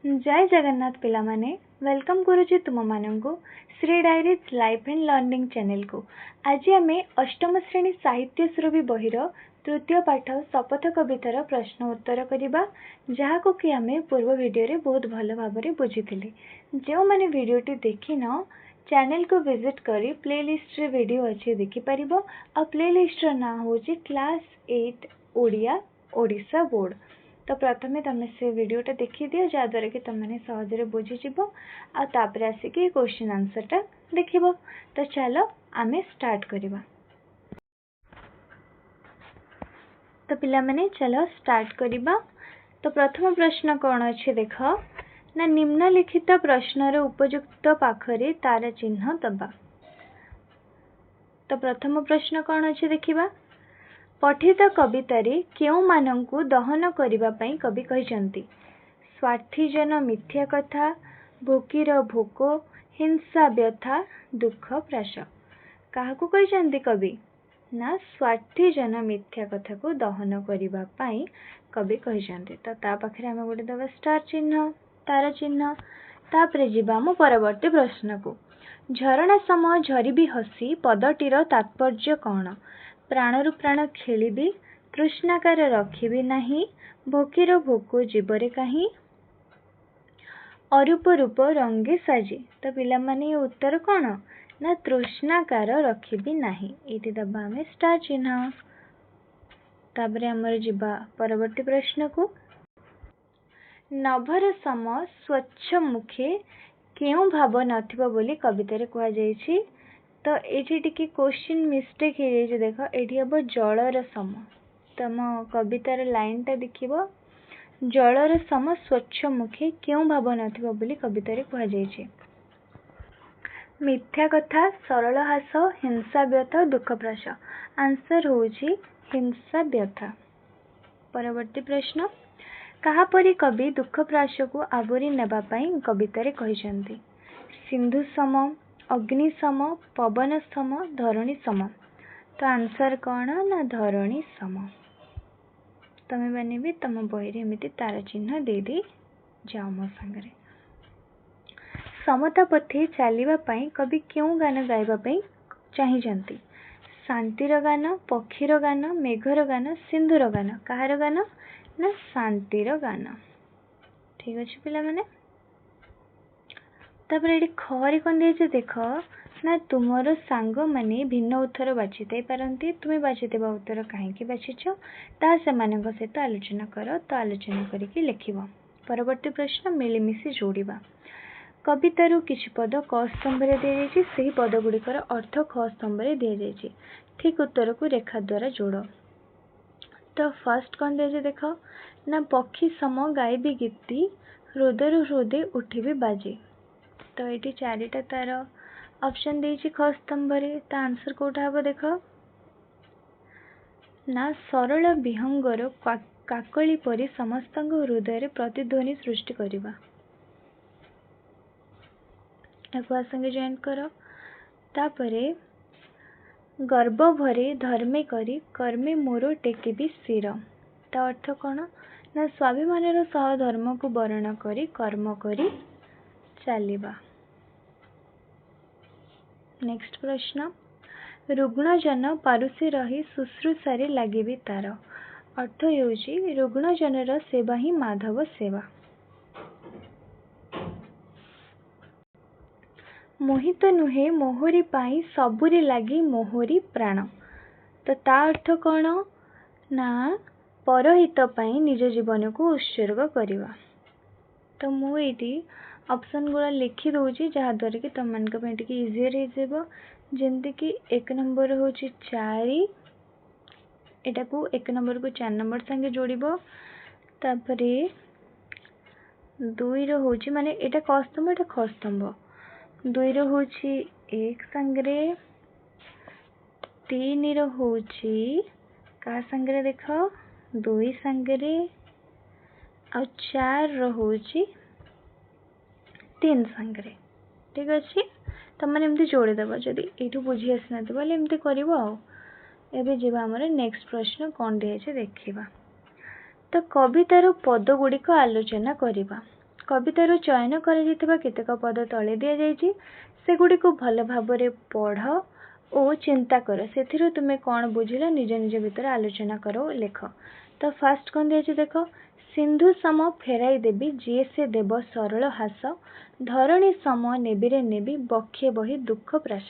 ଜୟ ଜଗନ୍ନାଥ ପିଲାମାନେ, welcome କରୁଛି ତୁମମାନଙ୍କୁ ଶ୍ରୀ ଡାଇରିଜ୍ ଲାଇଫ୍ ଆଣ୍ଡ ଲର୍ଣ୍ଣିଂ ଚ୍ୟାନେଲକୁ। ଆଜି ଆମେ ଅଷ୍ଟମ ଶ୍ରେଣୀ ସାହିତ୍ୟ ସୁରଭି ବହିର ତୃତୀୟ ପାଠ ଶପଥ କବିତାର ପ୍ରଶ୍ନ ଉତ୍ତର କରିବା, ଯାହାକୁ କି ଆମେ ପୂର୍ବ ଭିଡ଼ିଓରେ ବହୁତ ଭଲ ଭାବରେ ବୁଝିଥିଲେ। ଯେଉଁମାନେ ଭିଡ଼ିଓଟି ଦେଖିନ, ଚ୍ୟାନେଲକୁ ଭିଜିଟ୍ କରି ପ୍ଲେ ଲିଷ୍ଟରେ ଭିଡ଼ିଓ ଅଛି, ଦେଖିପାରିବ। ଆଉ ପ୍ଲେ ଲିଷ୍ଟର ନାଁ ହେଉଛି କ୍ଲାସ୍ 8 ଓଡ଼ିଆ ଓଡ଼ିଶା ବୋର୍ଡ଼। ତ ପ୍ରଥମେ ତୁମେ ସେ ଭିଡ଼ିଓଟା ଦେଖିଦିଅ, ଯାହାଦ୍ୱାରା କି ତୁମେମାନେ ସହଜରେ ବୁଝିଯିବ, ଆଉ ତାପରେ ଆସିକି ଏ କ୍ୱେଶ୍ଚିନ୍ ଆନ୍ସର୍ଟା ଦେଖିବ। ତ ଚାଲ ଆମେ ଷ୍ଟାର୍ଟ କରିବା। ତ ପିଲାମାନେ, ଚାଲ ଷ୍ଟାର୍ଟ କରିବା। ତ ପ୍ରଥମ ପ୍ରଶ୍ନ କ'ଣ ଅଛି ଦେଖ ନା, ନିମ୍ନଲିଖିତ ପ୍ରଶ୍ନର ଉପଯୁକ୍ତ ପାଖରେ ତାର ଚିହ୍ନ ଦେବା। ତ ପ୍ରଥମ ପ୍ରଶ୍ନ କ'ଣ ଅଛି ଦେଖିବା। ପଠିତ କବିତାରେ କେଉଁମାନଙ୍କୁ ଦହନ କରିବା ପାଇଁ କବି କହିଛନ୍ତି? ସ୍ୱାର୍ଥୀଜନ ମିଥ୍ୟା କଥା, ଭୋକୀର ଭୋକ, ହିଂସା ବ୍ୟଥା, ଦୁଃଖ ପ୍ରାସ। କାହାକୁ କହିଛନ୍ତି କବି? ନା, ସ୍ୱାର୍ଥୀଜନ ମିଥ୍ୟା କଥାକୁ ଦହନ କରିବା ପାଇଁ କବି କହିଛନ୍ତି। ତ ତା ପାଖରେ ଆମେ ଗୋଟେ ଦେବା ଷ୍ଟାର ଚିହ୍ନ, ତାର ଚିହ୍ନ। ତାପରେ ଯିବା ଆମ ପରବର୍ତ୍ତୀ ପ୍ରଶ୍ନକୁ। ଝରଣା ସମ ଝରିବି ହସି ପଦଟିର ତାତ୍ପର୍ଯ୍ୟ କ'ଣ? ପ୍ରାଣରୁ ପ୍ରାଣ ଖେଳିବି, ତୃଷ୍ଣାକାର ରଖିବି ନାହିଁ, ଭୋକୀର ଭୋକ ଜୀବରେ କାହିଁ, ଅରୂପ ରୂପ ରଙ୍ଗେ ସାଜି। ତ ପିଲାମାନେ, ଏ ଉତ୍ତର କ'ଣ? ନା, ତୃଷ୍ଣାକାର ରଖିବି ନାହିଁ। ଏଇଠି ଦେବା ଆମେ ଷ୍ଟାର ଚିହ୍ନ। ତାପରେ ଆମର ଯିବା ପରବର୍ତ୍ତୀ ପ୍ରଶ୍ନକୁ। ନଭର ସମ ସ୍ୱଚ୍ଛ ମୁଖେ କେଉଁ ଭାବ ନଥିବ ବୋଲି କବିତାରେ କୁହାଯାଇଛି? ତ ଏଇଠି ଟିକେ କୋଶ୍ଚିନ୍ ମିଷ୍ଟେକ୍ ହେଇଯାଇଛି, ଦେଖ। ଏଇଠି ହେବ ଜଳର ସମ। ତମ କବିତାର ଲାଇନଟା ଦେଖିବ, ଜଳର ସମ ସ୍ୱଚ୍ଛ ମୁଖେ କେଉଁ ଭାବ ନଥିବ ବୋଲି କବିତାରେ କୁହାଯାଇଛି? ମିଥ୍ୟା କଥା, ସରଳ ହାସ, ହିଂସା ବ୍ୟଥା, ଦୁଃଖ ପ୍ରାସ। ଆନ୍ସର ହେଉଛି ହିଂସା ବ୍ୟଥା। ପରବର୍ତ୍ତୀ ପ୍ରଶ୍ନ, କାହାପରି କବି ଦୁଃଖ ପ୍ରାସକୁ ଆବୋରି ନେବା ପାଇଁ କବିତାରେ କହିଛନ୍ତି? ସିନ୍ଧୁ ସମ, ଅଗ୍ନି ସମ, ପବନ ସମ, ଧରଣୀ ସମ। ତ ଆନ୍ସର କ'ଣ? ନା, ଧରଣୀ ସମ। ତମେ ମାନେ ବି ତମ ବହିରେ ଏମିତି ତାର ଚିହ୍ନ ଦେଇଦେଇ ଯାଅ ମୋ ସାଙ୍ଗରେ। ସମତା ପଥେ ଚାଲିବା ପାଇଁ କବି କେଉଁ ଗାନ ଗାଇବା ପାଇଁ ଚାହିଁଛନ୍ତି? ଶାନ୍ତିର ଗାନ, ପକ୍ଷୀର ଗାନ, ମେଘର ଗାନ, ସିନ୍ଧୁର ଗାନ। କାହାର ଗାନ? ନା, ଶାନ୍ତିର ଗାନ। ଠିକ ଅଛି ପିଲାମାନେ। ତାପରେ ଏଠି ଖରେ କ'ଣ ଦିଆଯାଇଛି ଦେଖ ନା, ତୁମର ସାଙ୍ଗମାନେ ଭିନ୍ନ ଉତ୍ତର ବାଛି ପାରନ୍ତି, ତୁମେ ବାଛିଥିବା ଉତ୍ତର କାହିଁକି ବାଛିଛ ତାହା ସେମାନଙ୍କ ସହିତ ଆଲୋଚନା କର। ତ ଆଲୋଚନା କରିକି ଲେଖିବ। ପରବର୍ତ୍ତୀ ପ୍ରଶ୍ନ, ମିଳିମିଶି ଯୋଡ଼ିବା। କବିତାରୁ କିଛି ପଦ କ ସ୍ତମ୍ଭରେ ଦିଆଯାଇଛି, ସେହି ପଦ ଗୁଡ଼ିକର ଅର୍ଥ ଖ ସ୍ତମ୍ଭରେ ଦିଆଯାଇଛି। ଠିକ୍ ଉତ୍ତରକୁ ରେଖା ଦ୍ୱାରା ଯୋଡ଼। ତ ଫାର୍ଷ୍ଟ କ'ଣ ଦିଆଯାଇଛି ଦେଖ ନା, ପକ୍ଷୀ ସମ ଗାଇବି ଗୀତି, ହୃଦୟରୁ ହୃଦୟ ଉଠିବି ବାଜି। ତ ଏଇଠି ଚାରିଟା ତାର ଅପସନ୍ ଦେଇଛି ଖ ସ୍ତମ୍ଭରେ। ତା ଆନ୍ସର କୋଉଟା ହବ ଦେଖ ନା, ସରଳ ବିହଙ୍ଗର କାକଳି ପରି ସମସ୍ତଙ୍କ ହୃଦୟରେ ପ୍ରତିଧ୍ୱନି ସୃଷ୍ଟି କରିବା। ୟାକୁ ଆ ସାଙ୍ଗେ ଜଏଣ୍ଟ କର। ତାପରେ, ଗର୍ବ ଭରେ ଧର୍ମେ କରି କର୍ମେ ମୋର ଟେକିବି ଶିର। ତା ଅର୍ଥ କ'ଣ? ନା, ସ୍ୱାଭିମାନର ସହ ଧର୍ମକୁ ବରଣ କରି କର୍ମ କରି ଚାଲିବା। ନେକ୍ସଟ ପ୍ରଶ୍ନ, ରୁଗ୍ଣଜନ ପାରୁଶେ ରହି ଶୁଶ୍ରୂଷାରେ ଲାଗିବି ତାର। ଅର୍ଥ ହେଉଛି ରୁଗ୍ଣଜନର ସେବା ହିଁ ମାଧବ ସେବା। ମୋହିତ ନୁହେଁ ମୋହରି ପାଇଁ, ସବୁରି ଲାଗି ମୋହରି ପ୍ରାଣ। ତ ତା ଅର୍ଥ କ'ଣ? ନା, ପରହିତ ପାଇଁ ନିଜ ଜୀବନକୁ ଉତ୍ସର୍ଗ କରିବା। ତ ମୁଁ ଏଇଠି ଅପସନ୍ ଗୁଡ଼ା ଲେଖି ଦେଉଛି, ଯାହାଦ୍ୱାରା କି ତୁମମାନଙ୍କ ପାଇଁ ଟିକେ ଇଜିଅର୍ ହେଇଯିବ। ଯେମିତିକି 1 ନମ୍ବର ହେଉଛି 4, ଏଟାକୁ 1 ନମ୍ବରକୁ 4 ନମ୍ବର ସାଙ୍ଗେ ଯୋଡ଼ିବ। ତାପରେ 2ର ହେଉଛି, ମାନେ ଏଇଟା କ ସ୍ତମ୍ଭ, ଏଇଟା ଖ ସ୍ତମ୍ଭ। 2ର ହେଉଛି 1 ସାଙ୍ଗରେ, 3ର ହେଉଛି କାହା ସାଙ୍ଗରେ ଦେଖ, 2 ସାଙ୍ଗରେ, ଆଉ 4ର ହେଉଛି 3 ସାଙ୍ଗରେ। ଠିକ୍ ଅଛି, ତମେ ଏମିତି ଯୋଡ଼ିଦେବ। ଯଦି ଏଇଠୁ ବୁଝି ଆସିନଥିବ ହେଲେ ଏମିତି କରିବ। ଆଉ ଏବେ ଯିବା ଆମର ନେକ୍ସଟ ପ୍ରଶ୍ନ କ'ଣ ଦିଆଯାଇଛି ଦେଖିବା। ତ କବିତାର ପଦ ଗୁଡ଼ିକ ଆଲୋଚନା କରିବା। କବିତାରୁ ଚୟନ କରାଯାଇଥିବା କେତେକ ପଦ ତଳେ ଦିଆଯାଇଛି, ସେଗୁଡ଼ିକୁ ଭଲ ଭାବରେ ପଢ଼ ଓ ଚିନ୍ତା କର। ସେଥିରୁ ତୁମେ କ'ଣ ବୁଝିଲ, ନିଜ ନିଜ ଭିତରେ ଆଲୋଚନା କର ଓ ଲେଖ। ତ ଫାର୍ଷ୍ଟ କ'ଣ ଦିଆଯାଇଛି ଦେଖ। ସିନ୍ଧୁ ସମ ଫେରାଇ ଦେବି, ଯିଏ ସେ ଦେବ ସରଳ ହାସ, ଧରଣୀ ସମ ନେବିରେ ନେବି, ବକ୍ଷେ ବହି ଦୁଃଖ ପ୍ରାସ।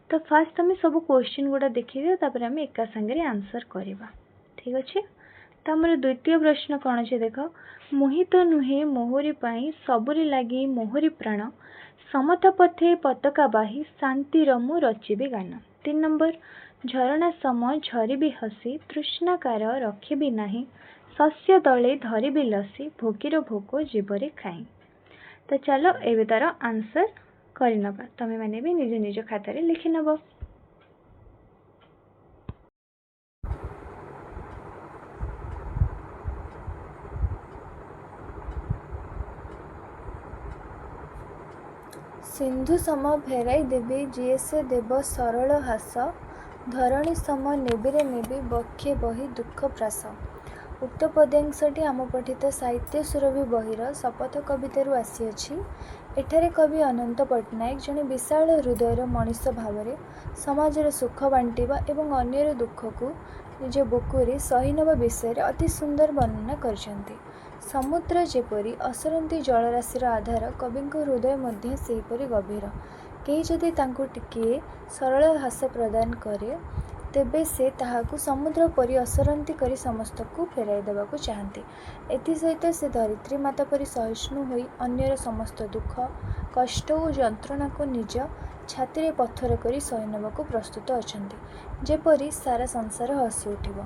ତ ଫାର୍ଷ୍ଟ ତମେ ସବୁ କ୍ୱେଶ୍ଚିନ୍ ଗୁଡ଼ା ଦେଖିଦିଅ, ତାପରେ ଆମେ ଏକା ସାଙ୍ଗରେ ଆନ୍ସର୍ କରିବା। ଠିକ୍ ଅଛି? ତ ଆମର ଦ୍ୱିତୀୟ ପ୍ରଶ୍ନ କ'ଣ ଅଛି ଦେଖ। ମୁହିଁ ତ ନୁହେଁ ମୋହରି ପାଇଁ, ସବୁରି ଲାଗି ମୋହରି ପ୍ରାଣ, ସମତା ପଥେ ପତାକା ବାହି, ଶାନ୍ତିର ମୁଁ ରଚିବି ଗାନ। 3 ନମ୍ବର, ଝରଣା ସମ ଝରିବି ହସି, ତୃଷ୍ଣାକାର ରଖିବି ନାହିଁ, ଶସ୍ୟ ଦଳେ ଧରିବି ଲସି, ଭୋକିର ଭୋକ ଜୀବରେ ଖାଇ। ତ ଚାଲ ଏବେ ତାର ଆନ୍ସର୍ କରିନେବା। ତମେମାନେ ବି ନିଜ ନିଜ ଖାତାରେ ଲେଖିନେବ। ସିନ୍ଧୁ ସମ ଫେରାଇ ଦେବି, ଯିଏ ସେ ଦେବ ସରଳ ହାସ, ଧରଣୀ ସମ ନେବିରେ ନେବି, ବକ୍ଷେ ବହି ଦୁଃଖ ପ୍ରାସ। ଉକ୍ତ ପଦ୍ୟାଂଶଟି ଆମ ପଠିତ ସାହିତ୍ୟ ସୁରଭି ବହିର ଶପଥ କବିତାରୁ ଆସିଅଛି। ଏଠାରେ କବି ଅନନ୍ତ ପଟ୍ଟନାୟକ ଜଣେ ବିଶାଳ ହୃଦୟର ମଣିଷ ଭାବରେ ସମାଜର ସୁଖ ବାଣ୍ଟିବା ଏବଂ ଅନ୍ୟର ଦୁଃଖକୁ ନିଜ ବୁକୁରେ ସହି ନେବା ବିଷୟରେ ଅତି ସୁନ୍ଦର ବର୍ଣ୍ଣନା କରିଛନ୍ତି। ସମୁଦ୍ର ଯେପରି ଅସରନ୍ତି ଜଳରାଶିର ଆଧାର, କବିଙ୍କ ହୃଦୟ ମଧ୍ୟ ସେହିପରି ଗଭୀର। କେହି ଯଦି ତାଙ୍କୁ ଟିକିଏ ସରଳ ହାସ ପ୍ରଦାନ କରେ, ତେବେ ସେ ତାହାକୁ ସମୁଦ୍ର ପରି ଅସରନ୍ତି କରି ସମସ୍ତଙ୍କୁ ଫେରାଇ ଦେବାକୁ ଚାହାନ୍ତି। ଏଥିସହିତ ସେ ଧରିତ୍ରୀ ମାତା ପରି ସହିଷ୍ଣୁ ହୋଇ ଅନ୍ୟର ସମସ୍ତ ଦୁଃଖ, କଷ୍ଟ ଓ ଯନ୍ତ୍ରଣାକୁ ନିଜ ଛାତିରେ ପଥର କରି ସହି ନେବାକୁ ପ୍ରସ୍ତୁତ ଅଛନ୍ତି, ଯେପରି ସାରା ସଂସାର ହସି ଉଠିବ।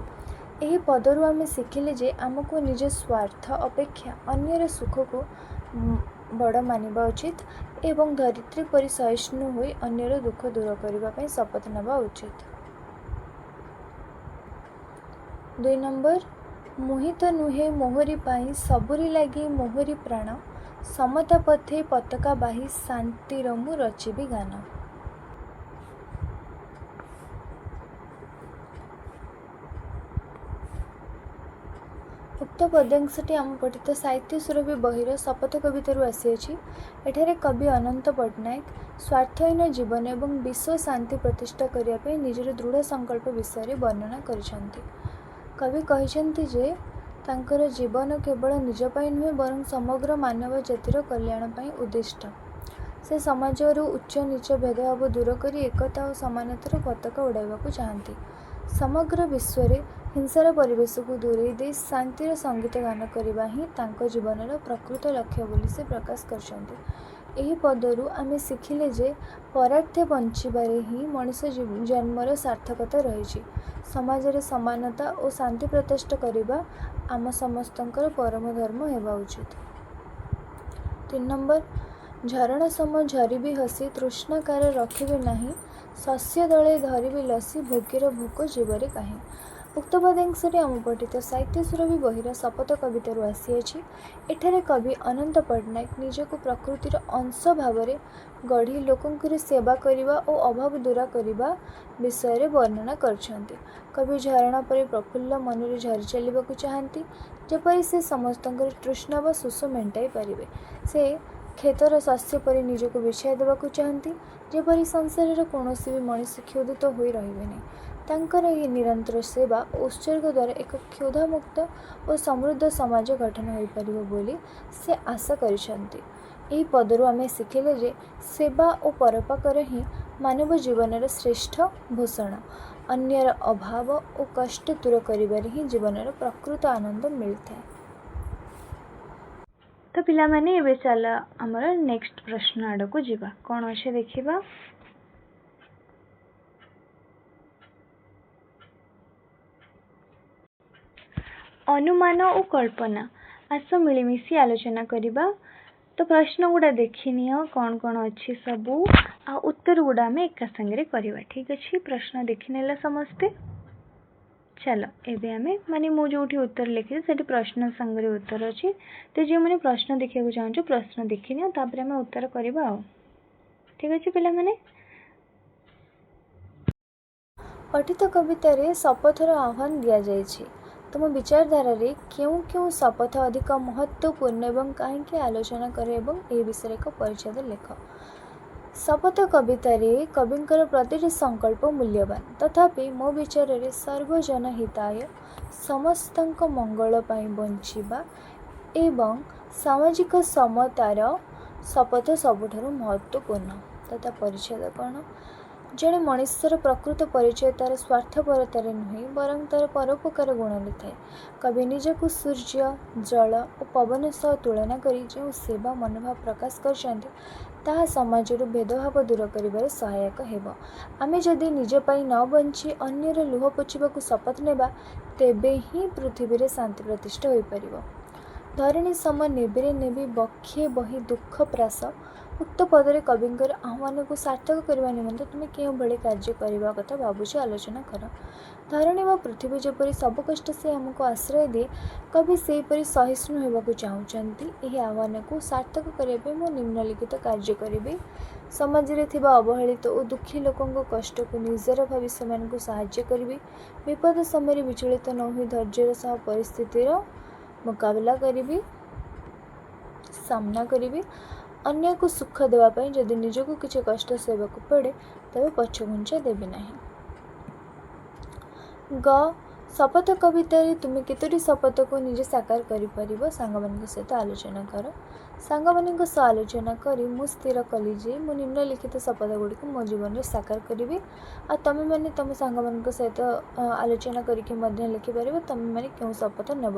ଏହି ପଦରୁ ଆମେ ଶିଖିଲେ ଯେ ଆମକୁ ନିଜ ସ୍ୱାର୍ଥ ଅପେକ୍ଷା ଅନ୍ୟର ସୁଖକୁ ବଡ଼ ମାନିବା ଉଚିତ ଏବଂ ଧରିତ୍ରୀ ପରି ସହିଷ୍ଣୁ ହୋଇ ଅନ୍ୟର ଦୁଃଖ ଦୂର କରିବା ପାଇଁ ଶପଥ ନେବା ଉଚିତ। 2 ନମ୍ବର, ମୁହିଁ ତ ନୁହେଁ ମୋହରି ପାଇଁ, ସବୁରି ଲାଗି ମୋହରି ପ୍ରାଣ, ସମତା ପଥେ ପତାକା ବାହି, ଶାନ୍ତିର ମୁଁ ରଚିବି ଗାନ। ଉକ୍ତ ପଦ୍ୟାଂଶଟି ଆମ ପଠିତ ସାହିତ୍ୟ ସୁରଭି ବହିର ଶପଥ କବିତାରୁ ଆସିଅଛି। ଏଠାରେ କବି ଅନନ୍ତ ପଟ୍ଟନାୟକ ସ୍ୱାର୍ଥହୀନ ଜୀବନ ଏବଂ ବିଶ୍ୱ ଶାନ୍ତି ପ୍ରତିଷ୍ଠା କରିବା ପାଇଁ ନିଜର ଦୃଢ଼ ସଂକଳ୍ପ ବିଷୟରେ ବର୍ଣ୍ଣନା କରିଛନ୍ତି। କବି କହିଛନ୍ତି ଯେ ତାଙ୍କର ଜୀବନ କେବଳ ନିଜ ପାଇଁ ନୁହେଁ, ବରଂ ସମଗ୍ର ମାନବ ଜାତିର କଲ୍ୟାଣ ପାଇଁ ଉଦ୍ଦିଷ୍ଟ। ସେ ସମାଜରୁ ଉଚ୍ଚ ନୀଚ ଭେଦଭାବ ଦୂର କରି ଏକତା ଓ ସମାନତାର ପତାକା ଉଡ଼ାଇବାକୁ ଚାହାନ୍ତି। ସମଗ୍ର ବିଶ୍ୱରେ ହିଂସାର ପରିବେଶକୁ ଦୂରେଇ ଦେଇ ଶାନ୍ତିର ସଙ୍ଗୀତ ଗାନ କରିବା ହିଁ ତାଙ୍କ ଜୀବନର ପ୍ରକୃତ ଲକ୍ଷ୍ୟ ବୋଲି ସେ ପ୍ରକାଶ କରିଛନ୍ତି। ଏହି ପଦରୁ ଆମେ ଶିଖିଲେ ଯେ ପରାର୍ଥେ ବଞ୍ଚିବାରେ ହିଁ ମଣିଷ ଜନ୍ମର ସାର୍ଥକତା ରହିଛି। ସମାଜରେ ସମାନତା ଓ ଶାନ୍ତି ପ୍ରତିଷ୍ଠା କରିବା ଆମ ସମସ୍ତଙ୍କର ପରମ ଧର୍ମ ହେବା ଉଚିତ। 3 ନମ୍ବର, ଝରଣା ସମ ଝରିବି ହସି, ତୃଷ୍ଣାକାର ରଖିବି ନାହିଁ, ଶସ୍ୟ ଦଳେ ଧରିବି ଲସି, ଭୋକିର ଭୋକ ଜୀବରେ କାହିଁ। ଉକ୍ତ ପଦ୍ୟାଂଶଟି ଆମ ପଠିତ ସାହିତ୍ୟ ସୁରଭି ବହିର ଶପଥ କବିତାରୁ ଆସିଅଛି। ଏଠାରେ କବି ଅନନ୍ତ ପଟ୍ଟନାୟକ ନିଜକୁ ପ୍ରକୃତିର ଅଂଶ ଭାବରେ ଗଢ଼ି ଲୋକଙ୍କର ସେବା କରିବା ଓ ଅଭାବ ଦୂର କରିବା ବିଷୟରେ ବର୍ଣ୍ଣନା କରିଛନ୍ତି। କବି ଝରଣା ପରି ପ୍ରଫୁଲ୍ଲ ମନରେ ଝରି ଚାଲିବାକୁ ଚାହାନ୍ତି, ଯେପରି ସେ ସମସ୍ତଙ୍କର ତୃଷ୍ଣା ବା ଶୋଷ ମେଣ୍ଟାଇ ପାରିବେ। ସେ କ୍ଷେତର ଶସ୍ୟ ପରି ନିଜକୁ ବିଛାଇ ଦେବାକୁ ଚାହାନ୍ତି, ଯେପରି ସଂସାରର କୌଣସି ବି ମଣିଷ କ୍ଷୁଧିତ ହୋଇ ରହିବେନି। ତାଙ୍କର ଏହି ନିରନ୍ତର ସେବା ଓ ଉତ୍ସର୍ଗ ଦ୍ୱାରା ଏକ କ୍ଷୁଧାମୁକ୍ତ ଓ ସମୃଦ୍ଧ ସମାଜ ଗଠନ ହୋଇପାରିବ ବୋଲି ସେ ଆଶା କରିଛନ୍ତି। ଏହି ପଦରୁ ଆମେ ଶିଖିଲେ ଯେ ସେବା ଓ ପରୋପକାର ହିଁ ମାନବ ଜୀବନର ଶ୍ରେଷ୍ଠ ଭୂଷଣ। ଅନ୍ୟର ଅଭାବ ଓ କଷ୍ଟ ଦୂର କରିବାରେ ହିଁ ଜୀବନର ପ୍ରକୃତ ଆନନ୍ଦ ମିଳିଥାଏ। ତ ପିଲାମାନେ, ଏବେ ଚାଲ ଆମର ନେକ୍ସଟ ପ୍ରଶ୍ନ ଆଡ଼କୁ ଯିବା। କ'ଣ ଅଛି ଦେଖିବା। ଅନୁମାନ ଓ କଳ୍ପନା, ଆସ ମିଳିମିଶି ଆଲୋଚନା କରିବା। ତ ପ୍ରଶ୍ନ ଗୁଡ଼ା ଦେଖିନିଅ କ'ଣ କ'ଣ ଅଛି ସବୁ, ଆଉ ଉତ୍ତର ଗୁଡ଼ା ଆମେ ଏକା ସାଙ୍ଗରେ କରିବା। ଠିକ୍ ଅଛି? ପ୍ରଶ୍ନ ଦେଖିନେଲ ସମସ୍ତେ? ଚାଲ ଏବେ ଆମେ, ମାନେ ମୁଁ ଯେଉଁଠି ଉତ୍ତର ଲେଖିଛି ସେଠି ପ୍ରଶ୍ନ ସାଙ୍ଗରେ ଉତ୍ତର ଅଛି। ତ ଯେଉଁମାନେ ପ୍ରଶ୍ନ ଦେଖିବାକୁ ଚାହୁଁଛ, ପ୍ରଶ୍ନ ଦେଖିନିଅ, ତାପରେ ଆମେ ଉତ୍ତର କରିବା ଆଉ। ଠିକ୍ ଅଛି ପିଲାମାନେ? ପଠିତ କବିତାରେ ଶପଥର ଆହ୍ୱାନ ଦିଆଯାଇଛି। ତ ତୁମ ବିଚାରଧାରାରେ କେଉଁ କେଉଁ ଶପଥ ଅଧିକ ମହତ୍ତ୍ୱପୂର୍ଣ୍ଣ ଏବଂ କାହିଁକି ଆଲୋଚନା କର ଏବଂ ଏହି ବିଷୟରେ ଏକ ପରିଚ୍ଛେଦ ଲେଖ। ଶପଥ କବିତାରେ କବିଙ୍କର ପ୍ରତିଟି ସଂକଳ୍ପ ମୂଲ୍ୟବାନ। ତଥାପି ମୋ ବିଚାରରେ ସର୍ବଜନ ହିତାୟ, ସମସ୍ତଙ୍କ ମଙ୍ଗଳ ପାଇଁ ବଞ୍ଚିବା ଏବଂ ସାମାଜିକ ସମତାର ଶପଥ ସବୁଠାରୁ ମହତ୍ତ୍ୱପୂର୍ଣ୍ଣ। ତଥା ପରିଚ୍ଛେଦ କ'ଣ? ଜଣେ ମଣିଷର ପ୍ରକୃତ ପରିଚୟ ତା'ର ସ୍ୱାର୍ଥପରତାରେ ନୁହେଁ, ବରଂ ତା'ର ପରୋପକାର ଗୁଣରେ ଥାଏ। କବି ନିଜକୁ ସୂର୍ଯ୍ୟ, ଜଳ ଓ ପବନ ସହ ତୁଳନା କରି ଯେଉଁ ସେବା ମନୋଭାବ ପ୍ରକାଶ କରିଛନ୍ତି, ତାହା ସମାଜରୁ ଭେଦଭାବ ଦୂର କରିବାରେ ସହାୟକ ହେବ। ଆମେ ଯଦି ନିଜ ପାଇଁ ନ ବଞ୍ଚି ଅନ୍ୟର ଲୁହ ପୋଛିବାକୁ ଶପଥ ନେବା, ତେବେ ହିଁ ପୃଥିବୀରେ ଶାନ୍ତି ପ୍ରତିଷ୍ଠା ହୋଇପାରିବ। ଧରଣୀ ସମ ନେବିରେ ନେବି ବକ୍ଷେ ବହି ଦୁଃଖ ପ୍ରାସ, ଉକ୍ତ ପଦରେ କବିଙ୍କର ଆହ୍ୱାନକୁ ସାର୍ଥକ କରିବା ନିମନ୍ତେ ତୁମେ କେଉଁଭଳି କାର୍ଯ୍ୟ କରିବା କଥା ଭାବୁଛ, ଆଲୋଚନା କର। ଧରଣୀ ବା ପୃଥିବୀ ଯେପରି ସବୁ କଷ୍ଟ ସହି ଆମକୁ ଆଶ୍ରୟ ଦିଏ, କବି ସେହିପରି ସହିଷ୍ଣୁ ହେବାକୁ ଚାହୁଁଛନ୍ତି। ଏହି ଆହ୍ୱାନକୁ ସାର୍ଥକ କରିବା ପାଇଁ ମୁଁ ନିମ୍ନଲିଖିତ କାର୍ଯ୍ୟ କରିବି। ସମାଜରେ ଥିବା ଅବହେଳିତ ଓ ଦୁଃଖୀ ଲୋକଙ୍କ କଷ୍ଟକୁ ନିଜର ଭାବି ସେମାନଙ୍କୁ ସାହାଯ୍ୟ କରିବି। ବିପଦ ସମୟରେ ବିଚଳିତ ନ ହୋଇ ଧୈର୍ଯ୍ୟର ସହ ପରିସ୍ଥିତିର ମୁକାବିଲା କରିବି, ସାମ୍ନା କରିବି। ଅନ୍ୟକୁ ସୁଖ ଦେବା ପାଇଁ ଯଦି ନିଜକୁ କିଛି କଷ୍ଟ ସହିବାକୁ ପଡ଼େ, ତେବେ ପଛଘୁଞ୍ଚା ଦେବି ନାହିଁ। ଗ, ଶପଥ କବିତାରେ ତୁମେ କେତୋଟି ଶପଥକୁ ନିଜେ ସାକାର କରିପାରିବ, ସାଙ୍ଗମାନଙ୍କ ସହିତ ଆଲୋଚନା କର। ସାଙ୍ଗମାନଙ୍କ ସହ ଆଲୋଚନା କରି ମୁଁ ସ୍ଥିର କଲି ଯେ ମୁଁ ନିମ୍ନଲିଖିତ ଶପଥ ଗୁଡ଼ିକୁ ମୋ ଜୀବନରେ ସାକାର କରିବି। ଆଉ ତୁମେମାନେ ତୁମ ସାଙ୍ଗମାନଙ୍କ ସହିତ ଆଲୋଚନା କରିକି ମଧ୍ୟ ଲେଖିପାରିବ ତୁମେମାନେ କେଉଁ ଶପଥ ନେବ।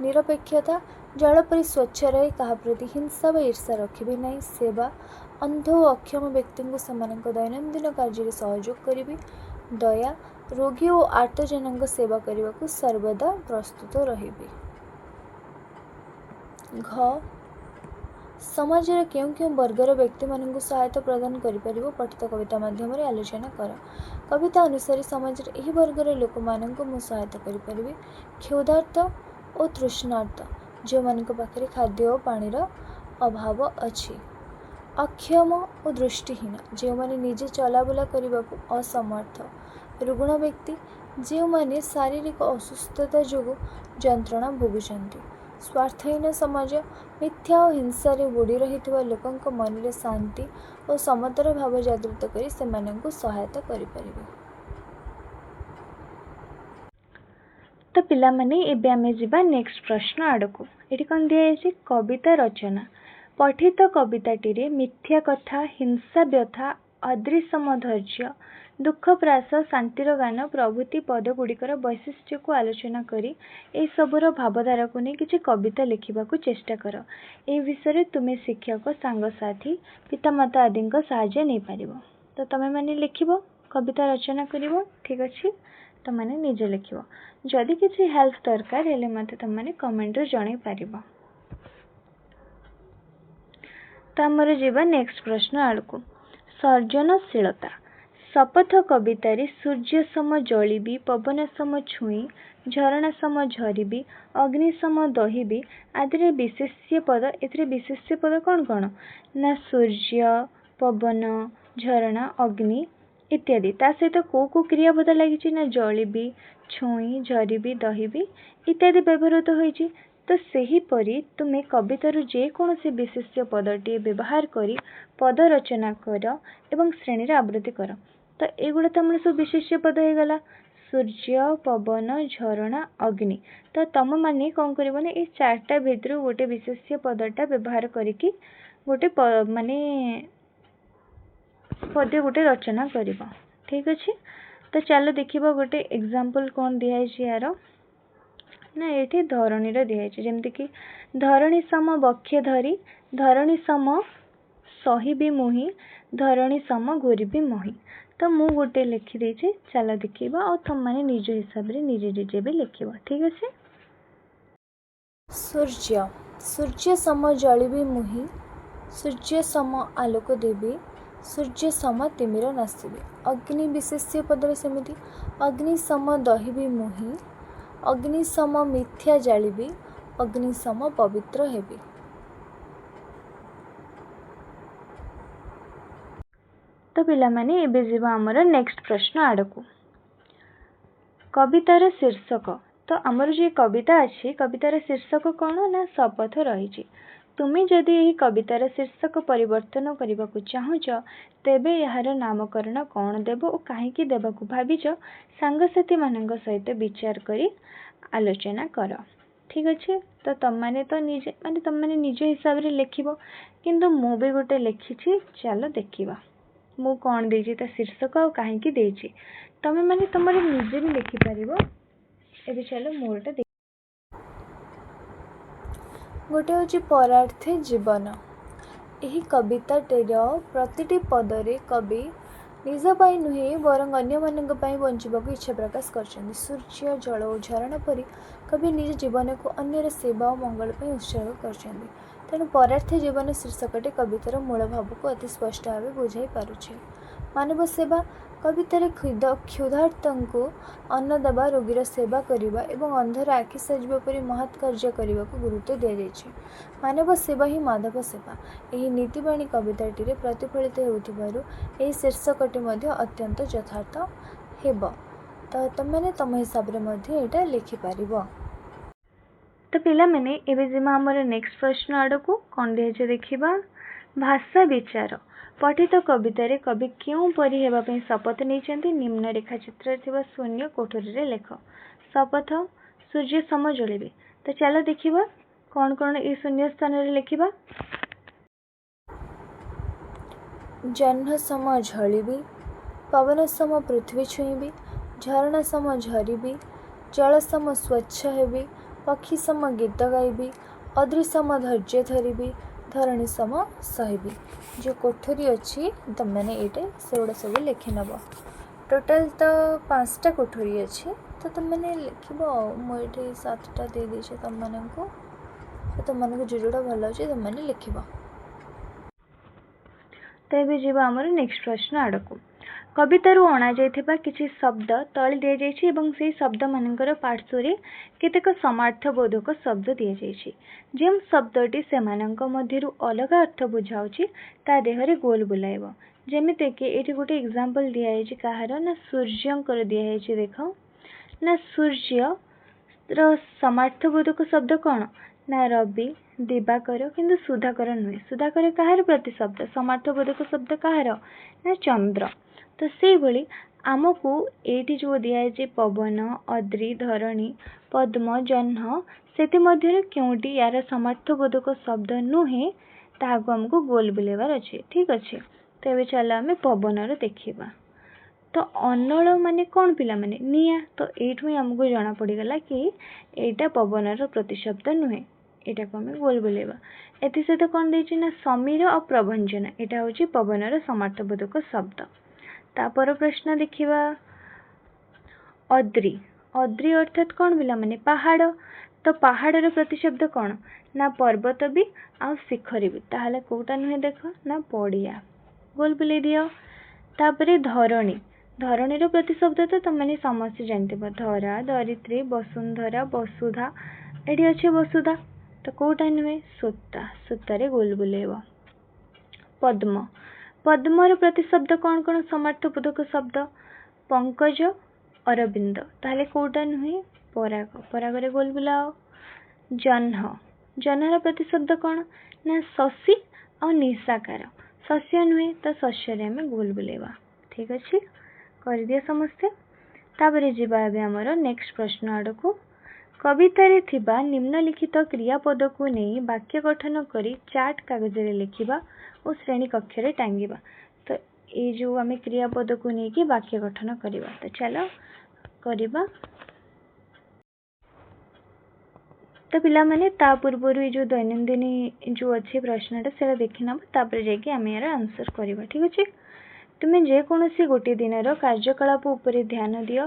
ନିରପେକ୍ଷତା, ଜଳ ପରି ସ୍ୱଚ୍ଛ ରହି କାହା ପ୍ରତି ହିଂସା ବା ଈର୍ଷା ରଖିବି ନାହିଁ। ସେବା, ଅନ୍ଧ ଓ ଅକ୍ଷମ ବ୍ୟକ୍ତିଙ୍କୁ ସେମାନଙ୍କ ଦୈନନ୍ଦିନ କାର୍ଯ୍ୟରେ ସହଯୋଗ କରିବି। ଦୟା, ରୋଗୀ ଓ ଆର୍ତ୍ତଜନଙ୍କ ସେବା କରିବାକୁ ସର୍ବଦା ପ୍ରସ୍ତୁତ ରହିବି। ଘ, ସମାଜର କେଉଁ କେଉଁ ବର୍ଗର ବ୍ୟକ୍ତିମାନଙ୍କୁ ସହାୟତା ପ୍ରଦାନ କରିପାରିବ, ପଠିତ କବିତା ମାଧ୍ୟମରେ ଆଲୋଚନା କର। କବିତା ଅନୁସାରେ ସମାଜର ଏହି ବର୍ଗର ଲୋକମାନଙ୍କୁ ମୁଁ ସହାୟତା କରିପାରିବି। କ୍ଷୁଧାର୍ତ ଓ ତୃଷ୍ଣାର୍ତ, ଯେଉଁମାନଙ୍କ ପାଖରେ ଖାଦ୍ୟ ଓ ପାଣିର ଅଭାବ ଅଛି। ଅକ୍ଷମ ଓ ଦୃଷ୍ଟିହୀନ, ଯେଉଁମାନେ ନିଜେ ଚଲାବୁଲା କରିବାକୁ ଅସମର୍ଥ। ରୁଗ୍ଣ ବ୍ୟକ୍ତି, ଯେଉଁମାନେ ଶାରୀରିକ ଅସୁସ୍ଥତା ଯୋଗୁଁ ଯନ୍ତ୍ରଣା ଭୋଗୁଛନ୍ତି। ସ୍ୱାର୍ଥହୀନ ସମାଜ, ମିଥ୍ୟା ଓ ହିଂସାରେ ବୁଡ଼ି ରହିଥିବା ଲୋକଙ୍କ ମନରେ ଶାନ୍ତି ଓ ସମତାର ଭାବ ଜାଗୃତ କରି ସେମାନଙ୍କୁ ସହାୟତା କରିପାରିବେ। ତ ପିଲାମାନେ, ଏବେ ଆମେ ଯିବା ନେକ୍ସଟ ପ୍ରଶ୍ନ ଆଡ଼କୁ। ଏଠି କ'ଣ ଦିଆଯାଇଛି? କବିତା ରଚନା। ପଠିତ କବିତାଟିରେ ମିଥ୍ୟା କଥା, ହିଂସା ବ୍ୟଥା, ଅଦ୍ରିସମ ଧୈର୍ଯ୍ୟ, ଦୁଃଖ ପ୍ରାସ, ଶାନ୍ତିର ଗାନ ପ୍ରଭୃତି ପଦଗୁଡ଼ିକର ବୈଶିଷ୍ଟ୍ୟକୁ ଆଲୋଚନା କରି ଏସବୁର ଭାବଧାରାକୁ ନେଇ କିଛି କବିତା ଲେଖିବାକୁ ଚେଷ୍ଟା କର। ଏହି ବିଷୟରେ ତୁମେ ଶିକ୍ଷକ, ସାଙ୍ଗସାଥି, ପିତାମାତା ଆଦିଙ୍କ ସାହାଯ୍ୟ ନେଇପାରିବ। ତ ତୁମେମାନେ ଲେଖିବ, କବିତା ରଚନା କରିବ, ଠିକ୍ ଅଛି? ତୁମେମାନେ ନିଜେ ଲେଖିବ। ଯଦି କିଛି ହେଲ୍ପ ଦରକାର ହେଲେ ମୋତେ ତୁମେମାନେ କମେଣ୍ଟରେ ଜଣାଇ ପାରିବ। ତ ଆମର ଯିବା ନେକ୍ସଟ ପ୍ରଶ୍ନ ଆଡ଼କୁ। ସର୍ଜନଶୀଳତା। ଶପଥ କବିତାରେ ସୂର୍ଯ୍ୟ ସମ ଜଳିବି, ପବନ ସମ ଛୁଇଁ, ଝରଣା ସମ ଝରିବି, ଅଗ୍ନି ସମ ଦହିବି ଆଦିରେ ବିଶେଷ୍ୟ ପଦ, ଏଥିରେ ବିଶେଷ୍ୟ ପଦ କ'ଣ କ'ଣ ନା ସୂର୍ଯ୍ୟ, ପବନ, ଝରଣା, ଅଗ୍ନି ଇତ୍ୟାଦି। ତା ସହିତ କେଉଁ କେଉଁ କ୍ରିୟାପଦ ଲାଗିଛି ନା ଜଳିବି, ଛୁଇଁ, ଝରିବି, ଦହିବି ଇତ୍ୟାଦି ବ୍ୟବହୃତ ହୋଇଛି। ତ ସେହିପରି ତୁମେ କବିତାରୁ ଯେକୌଣସି ବିଶେଷ୍ୟ ପଦଟିଏ ବ୍ୟବହାର କରି ପଦ ରଚନା କର ଏବଂ ଶ୍ରେଣୀରେ ଆବୃତ୍ତି କର। ତ ଏଇଗୁଡ଼ା ତ ଆମର ସବୁ ବିଶେଷ୍ୟ ପଦ ହେଇଗଲା, ସୂର୍ଯ୍ୟ, ପବନ, ଝରଣା, ଅଗ୍ନି। ତ ତମମାନେ କ'ଣ କରିବ ନା ଏଇ ଚାରିଟା ଭିତରୁ ଗୋଟେ ବିଶେଷ୍ୟ ପଦଟା ବ୍ୟବହାର କରିକି ଗୋଟେ ମାନେ ପଦ୍ୟ ଗୋଟେ ରଚନା କରିବ, ଠିକ୍ ଅଛି? ତ ଚାଲ ଦେଖିବା ଗୋଟେ ଏକ୍ଜାମ୍ପଲ୍ କ'ଣ ଦିଆହେଇଛି ୟାର ନା ଏଇଠି ଧରଣୀର ଦିଆହେଇଛି। ଯେମିତିକି ଧରଣୀ ସମ ବକ୍ଷେ ଧରି, ଧରଣୀ ସମ ସହିବି ମୁହିଁ, ଧରଣୀ ସମ ଘୋରିବି ମହି। ତ ମୁଁ ଗୋଟେ ଲେଖିଦେଇଛି, ଚାଲ ଦେଖିବା। ଆଉ ତମମାନେ ନିଜ ହିସାବରେ ନିଜେ ନିଜେ ବି ଲେଖିବ, ଠିକ୍ ଅଛି? ସୂର୍ଯ୍ୟ, ସୂର୍ଯ୍ୟ ସମ ଜଳିବି ମୁହିଁ, ସୂର୍ଯ୍ୟ ସମ ଆଲୋକ ଦେବି, ସୂର୍ଯ୍ୟ ସମ ତିମିର ନାଶିବି। ଅଗ୍ନି ବିଶେଷ୍ୟ ପଦରେ ସେମିତି ଅଗ୍ନି ସମ ଦହିବି ମୁହିଁ, ଅଗ୍ନି ସମ ମିଥ୍ୟା ଜାଳିବି, ଅଗ୍ନି ସମ ପବିତ୍ର ହେବି। ତ ପିଲାମାନେ, ଏବେ ଯିବା ଆମର ନେକ୍ସଟ ପ୍ରଶ୍ନ ଆଡ଼କୁ। କବିତାର ଶୀର୍ଷକ ତ ଆମର ଯେଉଁ କବିତା ଅଛି, କବିତାର ଶୀର୍ଷକ କ'ଣ ନା ଶପଥ ରହିଛି। ତୁମେ ଯଦି ଏହି କବିତାର ଶୀର୍ଷକ ପରିବର୍ତ୍ତନ କରିବାକୁ ଚାହୁଁଛ, ତେବେ ଏହାର ନାମକରଣ କ'ଣ ଦେବ ଓ କାହିଁକି ଦେବାକୁ ଭାବିଛ, ସାଙ୍ଗସାଥିମାନଙ୍କ ସହିତ ବିଚାର କରି ଆଲୋଚନା କର। ଠିକ୍ ଅଛି। ତ ତମମାନେ ତ ନିଜେ ମାନେ ତମମାନେ ନିଜ ହିସାବରେ ଲେଖିବ, କିନ୍ତୁ ମୁଁ ବି ଗୋଟେ ଲେଖିଛି। ଚାଲ ଦେଖିବା ମୁଁ କ'ଣ ଦେଇଛି ତା ଶୀର୍ଷକ ଆଉ କାହିଁକି ଦେଇଛି। ତମେମାନେ ତମର ନିଜେ ବି ଲେଖିପାରିବ। ଏବେ ଚାଲ ମୋରଟା। ଗୋଟେ ହେଉଛି ପରାର୍ଥେ ଜୀବନ। ଏହି କବିତାଟିର ପ୍ରତିଟି ପଦରେ କବି ନିଜ ପାଇଁ ନୁହେଁ, ବରଂ ଅନ୍ୟମାନଙ୍କ ପାଇଁ ବଞ୍ଚିବାକୁ ଇଚ୍ଛା ପ୍ରକାଶ କରିଛନ୍ତି। ସୂର୍ଯ୍ୟ, ଜଳ ଓ ଝରଣା ପରି କବି ନିଜ ଜୀବନକୁ ଅନ୍ୟର ସେବା ଓ ମଙ୍ଗଳ ପାଇଁ ଉତ୍ସର୍ଗ କରିଛନ୍ତି। ତେଣୁ ପରାର୍ଥେ ଜୀବନ ଶୀର୍ଷକଟି କବିତାର ମୂଳ ଭାବକୁ ଅତି ସ୍ପଷ୍ଟ ଭାବେ ବୁଝାଇ ପାରୁଛି। ମାନବ ସେବା କବିତାରେ କ୍ଷୁଧାର୍ତ୍ତଙ୍କୁ ଅନ୍ନ ଦେବା, ରୋଗୀର ସେବା କରିବା ଏବଂ ଅନ୍ଧର ଆଖି ସାଜିବା ପରି ମହତ୍ କାର୍ଯ୍ୟ କରିବାକୁ ଗୁରୁତ୍ୱ ଦିଆଯାଇଛି। ମାନବ ସେବା ହିଁ ମାଧବ ସେବା, ଏହି ନୀତିବାଣୀ କବିତାଟିରେ ପ୍ରତିଫଳିତ ହେଉଥିବାରୁ ଏହି ଶୀର୍ଷକଟି ମଧ୍ୟ ଅତ୍ୟନ୍ତ ଯଥାର୍ଥ ହେବ। ତ ତୁମେମାନେ ତୁମ ହିସାବରେ ମଧ୍ୟ ଏଇଟା ଲେଖିପାରିବ। ତ ପିଲାମାନେ, ଏବେ ଯିବା ଆମର ନେକ୍ସଟ ପ୍ରଶ୍ନ ଆଡ଼କୁ। କ'ଣ ଦିଆଯାଇଛି ଦେଖିବା। ଭାଷା ବିଚାର। ପଠିତ କବିତାରେ କବି କେଉଁ ପରି ହେବା ପାଇଁ ଶପଥ ନେଇଛନ୍ତି? ନିମ୍ନ ରେଖାଚିତ୍ରରେ ଥିବା ଶୂନ୍ୟ କୋଠରୀରେ ଲେଖ। ଶପଥ, ସୂର୍ଯ୍ୟ ସମ ଜଳିବେ। ତ ଚାଲ ଦେଖିବା କ'ଣ କ'ଣ ଏଇ ଶୂନ୍ୟ ସ୍ଥାନରେ ଲେଖିବା। ଜହ୍ନ ସମ ଝଳିବି, ପବନ ସମ ପୃଥିବୀ ଛୁଇଁବି, ଝରଣା ସମ ଝରିବି, ଜଳ ସମ ସ୍ୱଚ୍ଛ ହେବି, ପକ୍ଷୀ ସମ ଗୀତ ଗାଇବି, ଅଦ୍ରି ସମ ଧୈର୍ଯ୍ୟ ଧରିବି, ଧରଣୀ ସମ ସହିବି। ଯେଉଁ କୋଠରୀ ଅଛି, ତୁମେମାନେ ଏଇଟା ସେଗୁଡ଼ା ସବୁ ଲେଖିନେବ। ଟୋଟାଲ୍ ତ 5ଟା କୋଠରୀ ଅଛି, ତ ତୁମେମାନେ ଲେଖିବ। ଆଉ ମୁଁ ଏଇଠି 7ଟା ଦେଇଦେଇଛି ତୁମମାନଙ୍କୁ। ତ ତୁମମାନଙ୍କୁ ଯେଉଁ ଯେଉଁଟା ଭଲ ଲାଗୁଛି, ତୁମେମାନେ ଲେଖିବ। ତ ଏବେ ଯିବା ଆମର ନେକ୍ସଟ ପ୍ରଶ୍ନ ଆଡ଼କୁ। କବିତାରୁ ଅଣାଯାଇଥିବା କିଛି ଶବ୍ଦ ତଳେ ଦିଆଯାଇଛି ଏବଂ ସେହି ଶବ୍ଦମାନଙ୍କର ପାର୍ଶ୍ୱରେ କେତେକ ସମାର୍ଥବୋଧକ ଶବ୍ଦ ଦିଆଯାଇଛି। ଯେଉଁ ଶବ୍ଦଟି ସେମାନଙ୍କ ମଧ୍ୟରୁ ଅଲଗା ଅର୍ଥ ବୁଝାଉଛି, ତା ଦେହରେ ଗୋଲ ବୁଲାଇବ। ଯେମିତିକି ଏଇଠି ଗୋଟେ ଏକ୍ଜାମ୍ପଲ୍ ଦିଆଯାଇଛି। କାହାର ନା ସୂର୍ଯ୍ୟଙ୍କର ଦିଆହେଇଛି। ଦେଖ ନା, ସୂର୍ଯ୍ୟର ସମାର୍ଥବୋଧକ ଶବ୍ଦ କ'ଣ ନା ରବି, ଦିବାକର, କିନ୍ତୁ ସୁଧାକର ନୁହେଁ। ସୁଧାକର କାହାର ପ୍ରତିଶବ୍ଦ? ସମାର୍ଥବୋଧକ ଶବ୍ଦ କାହାର ନା ଚନ୍ଦ୍ର। ତ ସେଇଭଳି ଆମକୁ ଏଇଠି ଯେଉଁ ଦିଆଯାଇଛି ପବନ, ଅଦ୍ରି, ଧରଣୀ, ପଦ୍ମ, ଜହ୍ନ, ସେଥିମଧ୍ୟରୁ କେଉଁଟି ୟାର ସମାର୍ଥବୋଧକ ଶବ୍ଦ ନୁହେଁ, ତାହାକୁ ଆମକୁ ଗୋଲ ବୁଲେଇବାର ଅଛି। ଠିକ୍ ଅଛି। ତ ଏବେ ଚାଲ ଆମେ ପବନର ଦେଖିବା। ତ ଅନଳ ମାନେ କ'ଣ ପିଲାମାନେ? ନିଆଁ। ତ ଏଇଠୁ ହିଁ ଆମକୁ ଜଣା ପଡ଼ିଗଲା କି ଏଇଟା ପବନର ପ୍ରତିଶବ୍ଦ ନୁହେଁ। ଏଇଟାକୁ ଆମେ ଗୋଲ ବୁଲେଇବା। ଏଥିସହିତ କ'ଣ ଦେଇଛି ନା ସମୀର ଆଉ ପ୍ରଭଞ୍ଜନ, ଏଇଟା ହେଉଛି ପବନର ସମାର୍ଥବୋଧକ ଶବ୍ଦ। ତାପର ପ୍ରଶ୍ନ ଦେଖିବା। ଅଦ୍ରି। ଅଦ୍ରି ଅର୍ଥାତ୍ କ'ଣ ପିଲାମାନେ? ପାହାଡ଼। ତ ପାହାଡ଼ର ପ୍ରତିଶବ୍ଦ କ'ଣ ନା ପର୍ବତ ବି ଆଉ ଶିଖରୀ ବି। ତାହେଲେ କୋଉଟା ନୁହେଁ ଦେଖ ନା ପଡ଼ିଆ, ଗୋଲ ବୁଲେଇ ଦିଅ। ତାପରେ ଧରଣୀ। ଧରଣୀର ପ୍ରତିଶବ୍ଦ ତ ତମେମାନେ ସମସ୍ତେ ଜାଣିଥିବ, ଧରା, ଧରିତ୍ରୀ, ବସୁନ୍ଧରା, ବସୁଧା। ଏଠି ଅଛି ବସୁଧା। ତ କୋଉଟା ନୁହେଁ? ସୂତା। ସୂତାରେ ଗୋଲ ବୁଲେଇବ। ପଦ୍ମ। ପଦ୍ମର ପ୍ରତିଶବ୍ଦ କ'ଣ କ'ଣ ସମାର୍ଥବୋଧକ ଶବ୍ଦ? ପଙ୍କଜ, ଅରବିନ୍ଦ। ତାହେଲେ କୋଉଟା ନୁହେଁ? ପରାଗ। ପରାଗରେ ଗୋଲ ବୁଲାଅ। ଜହ୍ନ। ଜହ୍ନର ପ୍ରତିଶବ୍ଦ କ'ଣ ନା ଶଶୀ ଆଉ ନିଶାକାର। ଶସ୍ୟ ନୁହେଁ, ତ ଶସ୍ୟରେ ଆମେ ଗୋଲ ବୁଲେଇବା। ଠିକ୍ ଅଛି, କରିଦିଅ ସମସ୍ତେ। ତାପରେ ଯିବା ଏବେ ଆମର ନେକ୍ସଟ ପ୍ରଶ୍ନ ଆଡ଼କୁ। କବିତାରେ ଥିବା ନିମ୍ନଲିଖିତ କ୍ରିୟାପଦକୁ ନେଇ ବାକ୍ୟ ଗଠନ କରି ଚାର୍ଟ କାଗଜରେ ଲେଖିବା ଓ ଶ୍ରେଣୀ କକ୍ଷରେ ଟାଙ୍ଗିବା। ତ ଏଇ ଯେଉଁ ଆମେ କ୍ରିୟାପଦକୁ ନେଇକି ବାକ୍ୟ ଗଠନ କରିବା, ତ ଚାଲ କରିବା। ତ ପିଲାମାନେ, ତା ପୂର୍ବରୁ ଏଇ ଯେଉଁ ଦୈନନ୍ଦିନୀ ଯେଉଁ ଅଛି ପ୍ରଶ୍ନଟା, ସେଇଟା ଦେଖିନେବ, ତାପରେ ଯାଇକି ଆମେ ୟାର ଆନ୍ସର୍ କରିବା। ଠିକ୍ ଅଛି। ତୁମେ ଯେକୌଣସି ଗୋଟିଏ ଦିନର କାର୍ଯ୍ୟକଳାପ ଉପରେ ଧ୍ୟାନ ଦିଅ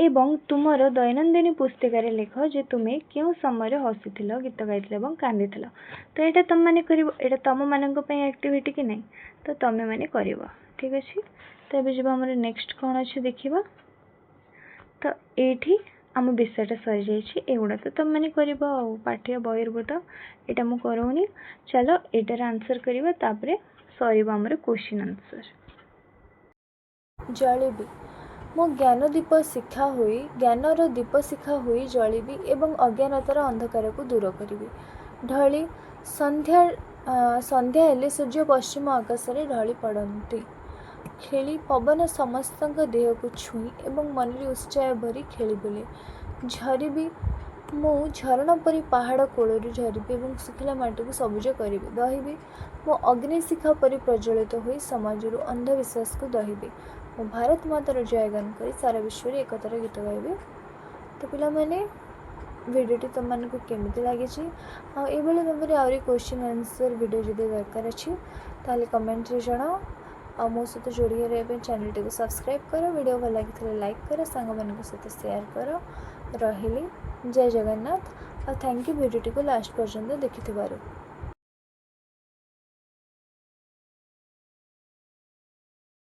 ଏବଂ ତୁମର ଦୈନନ୍ଦିନୀ ପୁସ୍ତିକାରେ ଲେଖ ଯେ ତୁମେ କେଉଁ ସମୟରେ ହସିଥିଲ, ଗୀତ ଗାଇଥିଲ ଏବଂ କାନ୍ଦିଥିଲ। ତ ଏଇଟା ତୁମେମାନେ କରିବ। ଏଇଟା ତୁମମାନଙ୍କ ପାଇଁ ଆକ୍ଟିଭିଟି କି ନାହିଁ, ତ ତୁମେମାନେ କରିବ। ଠିକ୍ ଅଛି। ତ ଏବେ ଯିବା ଆମର ନେକ୍ସଟ କ'ଣ ଅଛି ଦେଖିବା। ତ ଏଇଠି ଆମ ବିଷୟଟା ସରିଯାଇଛି। ଏଗୁଡ଼ା ତ ତୁମେମାନେ କରିବ ଆଉ ପାଠ୍ୟ ବହିର୍ଭୂତ, ଏଇଟା ମୁଁ କରଉନି। ଚାଲ ଏଇଟାର ଆନ୍ସର୍ କରିବା, ତାପରେ ସରିବ ଆମର କ୍ୱେଶ୍ଚିନ୍ ଆନ୍ସର୍। ଜଳିବି। ମୁଁ ଜ୍ଞାନଦୀପ ଶିଖା ହୋଇ, ଜ୍ଞାନର ଦୀପ ଶିଖା ହୋଇ ଜଳିବି ଏବଂ ଅଜ୍ଞାନତାର ଅନ୍ଧକାରକୁ ଦୂର କରିବି। ଢଳି, ସନ୍ଧ୍ୟା ସନ୍ଧ୍ୟା ହେଲେ ସୂର୍ଯ୍ୟ ପଶ୍ଚିମ ଆକାଶରେ ଢଳି ପଡ଼ନ୍ତି। ଖେଳି, ପବନ ସମସ୍ତଙ୍କ ଦେହକୁ ଛୁଇଁ ଏବଂ ମନରେ ଉତ୍ସାହ ଭରି ଖେଳି ବୁଲେ। ଝରିବି, ମୁଁ ଝରଣା ପରି ପାହାଡ଼ କୋଳରୁ ଝରିବି ଏବଂ ଶୁଖିଲା ମାଟିକୁ ସବୁଜ କରିବି। ଦହିବି, ମୁଁ ଅଗ୍ନିଶିଖା ପରି ପ୍ରଜ୍ୱଳିତ ହୋଇ ସମାଜରୁ ଅନ୍ଧବିଶ୍ୱାସକୁ ଦହିବି। ମୁଁ ଭାରତ ମାତାର ଜୟଗାନ କରି ସାରା ବିଶ୍ୱରେ ଏକତାର ଗୀତ ଗାଇବି। ତ ପିଲାମାନେ, ଭିଡ଼ିଓଟି ତୁମମାନଙ୍କୁ କେମିତି ଲାଗିଛି ଆଉ ଏଇଭଳି ଭାବରେ ଆହୁରି କ୍ୱେଶ୍ଚିନ୍ ଆନ୍ସର୍ ଭିଡ଼ିଓ ଯଦି ଦରକାର ଅଛି, ତାହେଲେ କମେଣ୍ଟରେ ଜଣାଅ। ଆଉ ମୋ ସହିତ ଯୋଡ଼ି ହୋଇ ରହିବା ପାଇଁ ଚ୍ୟାନେଲଟିକୁ ସବସ୍କ୍ରାଇବ୍ କର। ଭିଡ଼ିଓ ଭଲ ଲାଗିଥିଲେ ଲାଇକ୍ କର, ସାଙ୍ଗମାନଙ୍କ ସହିତ ସେୟାର କର। ରହିଲି, ଜୟ ଜଗନ୍ନାଥ ଆଉ thank you ଭିଡ଼ିଓଟିକୁ ଲାଷ୍ଟ ପର୍ଯ୍ୟନ୍ତ ଦେଖିଥିବାରୁ।